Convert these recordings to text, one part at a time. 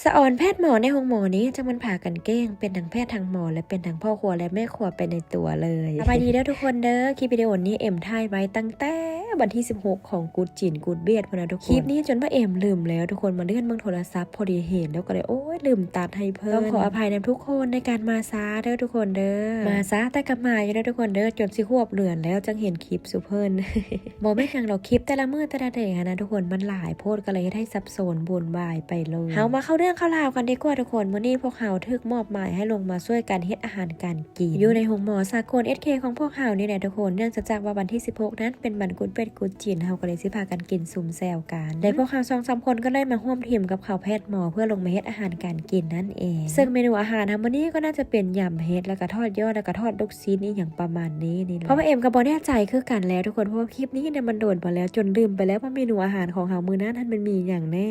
ສະອອນແພດໝໍໃນໂຮງໝໍນີ້ ຈັ່ງມັນພາກັນເກັ່ງ ເປັນທັງແພດທັງໝໍ ແລະ ເປັນທັງພໍ່ຄົວ ແລະ ແມ່ຄົວໄປໃນຕົວເລີຍ. ສະບາຍດີເດີທຸກຄົນເດີ ຄລິບວິດີໂອນີ້ເອັມຖ່າຍໄວ້ຕັ້ງແຕ່ວັນທີສິບຫົກຂອງກຸດຈີນ ກຸດຫວຽດພຸ້ນນະທຸກຄົນ. ຄລິບນີ້ຈົນວ່າເອັມລືມແລ້ວທຸກຄົນ ມາເລື່ອນເບິ່ງໂທລະສັບ ພໍດີເຫັນ ແລ້ວກໍເລີຍ ໂອ້ຍ ລືມຕັດໃຫ້ເພິ່ນ. ຕ້ອງຂໍອະໄພນຳທຸກຄົນໃນການມາຊ້າເດີທຸກຄົນເດີ. ມາຊ້າແຕ່ກໍມາຢູ່ເດີທຸກຄົນເດີ ຈົນຊິຮວບເດືອນແລ້ວຈັ່ງເຫັນຄລິບສູ່ເພິ່ນ. ບໍ່ແມ່ນຫຍັງດອກ ຄລິບແຕ່ລະມື້ແຕ່ລະເດຫັ້ນນະທຸກຄົນ ມັນຫຼາຍໂພດ ກໍເລີຍເຮັດໃຫ້ສັບສົນວຸ່ນວາຍໄປເລີຍ. ເຮົາມາເຂົ້າເລື່ອງເຂົ້າລາວກັນດີກວ່າທຸກຄົນ. ມື້ນີ້ພວກເຮົາຖືກມອບໝາຍໃຫ້ລົງມາຊ່ວຍກັນເຮັດອາຫານການກິນ ຢູ່ໃນໂຮງໝໍສາກົນ ເອສເຄ ຂອງພວກເຮົານີ້ແຫຼະທຸກຄົນ. ເນື່ອງຈາກວ່າວັນທີສິບຫົກນັ້ນເປັນວັນກຸດຫວຽດກຸດຈີນ ເຮົາກໍເລີຍຊິພາກັນກິນຊຸມແຈ່ວກັນ ແລະ ພວກເຮົາສອງສາມຄົນກໍເລີຍມາຮ່ວມທີມກັບເຂົາແພດໝໍ ເພື່ອລົງມາເຮັດອາຫານການກິນນັ້ນເອງ. ເຊິ່ງເມນູອາຫານເຮົາມື້ນີ້ກໍໜ້າຈະເປັນຍຳເຫັດ ແລ້ວກໍທອດຢໍ ແລ້ວກໍທອດລູກ ຊີ້ນອີ່ຫຍັງປະມານນີ້ນີ້ແຫຼະ. ເພາະວ່າເອັມກໍບໍ່ແນ່ໃຈຄືກັນແຫຼະທຸກຄົນ ເພາະວ່າຄລິບນີ້ນະມັນໂດນໄປແລ້ວ ຈົນລືມໄປແລ້ວວ່າເມນູອາຫານຂອງເຮົາມື້ນັ້ນຫັ້ນມັນມີຫຍັງແນ່.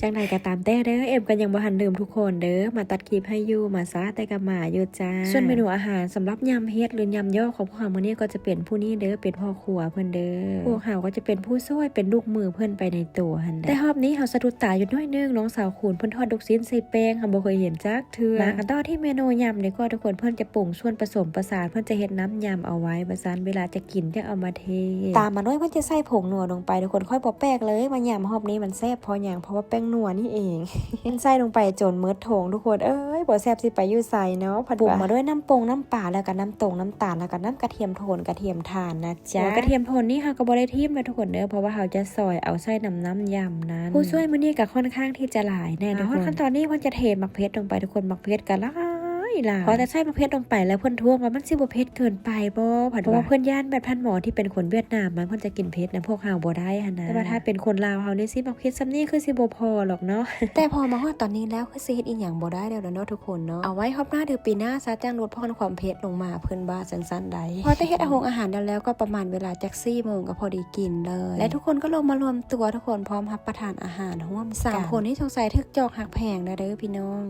ຈັ່ງໃດກໍຕາມແຕ່ເດີ ເອັມກໍຍັງບໍ່ທັນລືມທຸກຄົນເດີ ມາຕັດຄລິບໃຫ້ຢູ່ ມາຊ້າແຕ່ກໍມາຢູ່ຈ້າ. ສ່ວນເມນູອາຫານສຳລັບຍຳເຫັດ ຫຼື ຍຳຢໍຂອງພວກເຮົາມື້ນີ້ກໍຈະເປັນຜູ້ນີ້ເດີ ເປັນພໍ່ຄົວເພິ່ນເດີ. ພວກເຮົາກໍຈະເປັນຜູ້ຊ່ວຍ ເປັນລູກມືເພິ່ນໄປໃນໂຕຫັ້ນແຫຼະ. ແຕ່ຮອບນີ້ເຮົາສະດຸດຕາຢູ່ໜ້ອຍໜຶ່ງ ນ້ອງສາວຄູນເພິ່ນທອດລູກຊີ້ນໃສ່ແປ້ງ ເຮົາບໍ່ເຄີຍເຫັນຈັກ ເທື່ອ. ມາກັນຕໍ່ທີ່ເມນູຍຳດີກວ່າທຸກຄົນ ເພິ່ນຈະປຸງສ່ວນປະສົມປະສານ ເພິ່ນຈະເຮັດນ້ຳຍຳເອົາໄວ້ວ່າຊັ້ນ ເວລາຈະກິນຈັ່ງເອົາມາເທ. ຕາມມາດ້ວຍເພິ່ນຈະໃສ່ຜົງນົວລົງໄປທຸກຄົນ. ຂ້ອຍບໍ່ແປກເລີຍ ມາຍຳຮອບນີ້ມັນແຊບເພາະຫຍັງ? ເພາະວ່າແປ້ງນົວນີ້ເອງ. ເພິ່ນໃສ່ລົງໄປຈົນໝົດຖົງທຸກຄົນເອີຍ ບໍ່ແຊບຊິໄປຢູ່ໃສເນາະ ເພິ່ນວ່າ. ປຸງມາດ້ວຍນ້ຳປົງນ້ຳປາ ແລ້ວກໍນ້ຳຕົງນ້ຳຕານ ແລ້ວກໍນ້ຳກະທຽມໂທນກະທຽມຖ່ານນະ ຈ້າ. ຫົວກະທຽມໂທນນີ້ເຮົາກໍບໍ່ໄດ້ຖິ້ມນະທຸກຄົນເດີ ເພາະວ່າເຮົາຈະຊອຍເອົາໃສ່ນຳນ້ຳຍຳນັ້ນ. ຜູ້ຊ່ວຍມື້ນີ້ກໍຄ່ອນຂ້າງທີ່ຈະຫຼາຍແນ່ທຸກຄົນ. ມາຮອດຂັ້ນຕອນນີ້ເພິ່ນຈະເທໝາກເຜັດລົງໄປທຸກຄົນ ໝາກເຜັດກໍຫຼາຍຫຼາຍ. ພໍແຕ່ໃສ່ໝາກເຜັດລົງໄປແລ້ວ ເພິ່ນທ້ວງວ່າມັນຊິບໍ່ເຜັດເກີນໄປບໍ່ ເພິ່ນວ່າ. ເພາະວ່າເພິ່ນຢ້ານແບບທ່ານໝໍທີ່ເປັນຄົນຫວຽດນາມ ມັນເພິ່ນຈະກິນເຜັດນຳພວກເຮົາບໍ່ໄດ້ຫັ້ນນະ. ແຕ່ວ່າຖ້າເປັນຄົນລາວເຮົານີ້ຊິໝາກເຜັດສ່ຳນີ້ຄືຊິບໍ່ພໍຫຼອກເນາະ. ແຕ່ພໍມາຮອດຕອນນີ້ແລ້ວ ຄືຊິເຮັດອີ່ຫຍັງບໍ່ໄດ້ແລ້ວລະເນາະທຸກຄົນເນາະ. ເອົາໄວ້ຮອບໜ້າ ຫຼື ປີໜ້າຊະ ຈັ່ງຫຼຸດຜ່ອນຄວາມເຜັດລົງມາ ເພິ່ນວ່າຈັ່ງຊັ້ນໃດ. ພໍແຕ່ເຮັດອາຫົງອາຫານແລ້ວ ແລ້ວກໍປະມານເວລາຈັກສີ່ໂມງກໍພໍດີກິນເລີຍ ແລະ ທຸກຄົນກໍລົງມາລວມຕົວທຸກຄົນ ພ້ອມຮັບປະທານອາຫານຮ່ວມກັນ. ສາມຄົນນີ້ສົງໄສຖືກຈອກຮັກແພງແລ້ວເດີພີ່ນ້ອງ.